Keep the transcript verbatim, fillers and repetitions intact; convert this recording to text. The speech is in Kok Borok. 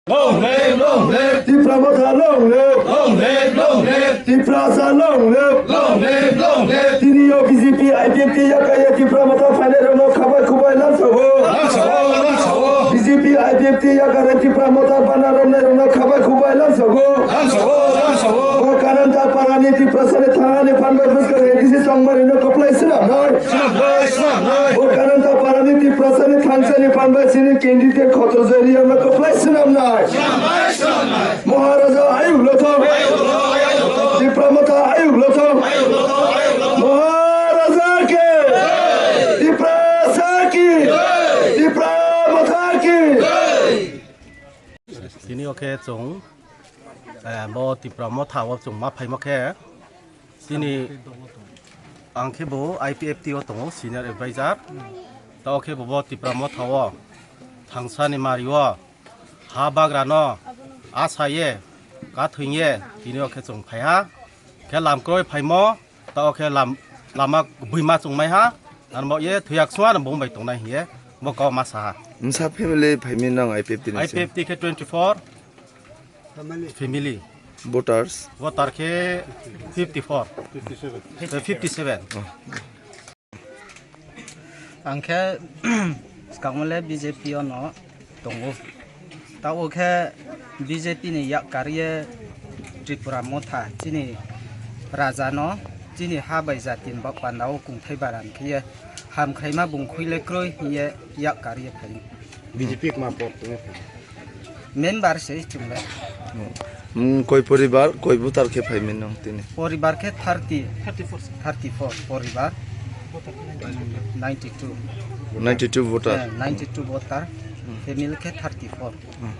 Long live, long live. Tipra Motha long live. Long live, long live. Tiprasa long live. Long live, long live. Tini o B J P, I P F T yakaya Tipra Motha phainai rokno khabai khubai lamsago. Lamsago, lamsago. B J P, I P F T yakare Tipra Motha bana romnai rokno khabai khubai lamsago. Lamsago, lamsago. O Kananta Parani Tiprasani thani phanbai bwskang A D C Chongmari no kwplai swnamnai. Swnamnai, swnamnai. O Kananta Parani Tiprasani thangsani phanbai sini candidate Khotorjoi Reang no kwplai swnamnai. Swnamnai, swnamnai. Maharaja ayuk lothok. Tipra Motha ayuk lothok. Maharaja ke. Tiprasa ki. Tipra Motha ki. Tini o khe chwng, eh, bo Tipra Motha o chwng ma phaima khe, tini ang khe bo I P F T o tongo, senior advisor. Ta o khe bo, bo Tipra Motha o thangsani mari o ha bagra no asa ye, ka thwng ye, tini o khe chwng phai ha. Khe lam kroi phaimo, ta o khe lam, lama buima chwng mai ha. Ang bo ye thuyak sung ano bung bai tongnai hiye, bo kok ma sa ha. Msa family phaimi nang I P F T ni I P F T khe twenty four family. Voters? Voter khe fifty four. Fifty seven. Fifty seven. Ang khe swkangmole B J P o no tongo. Tabo khe B J P ni yak kariye Tripura Motha chini raja no chini ha bai jati ni bak panda o kungthai baran khiye ham khaima bung khuile kroi hiye yak kariye phai. B J P kma pot tongwi phai. Member se chungle. Hmm, koi poribar, koi voter khe phai min nong tini? Poribar khe thirty, thirty four poribar. Ninety two. Ninety two voter. Eh, ninety two voter. Family khe thirty four. Hmm.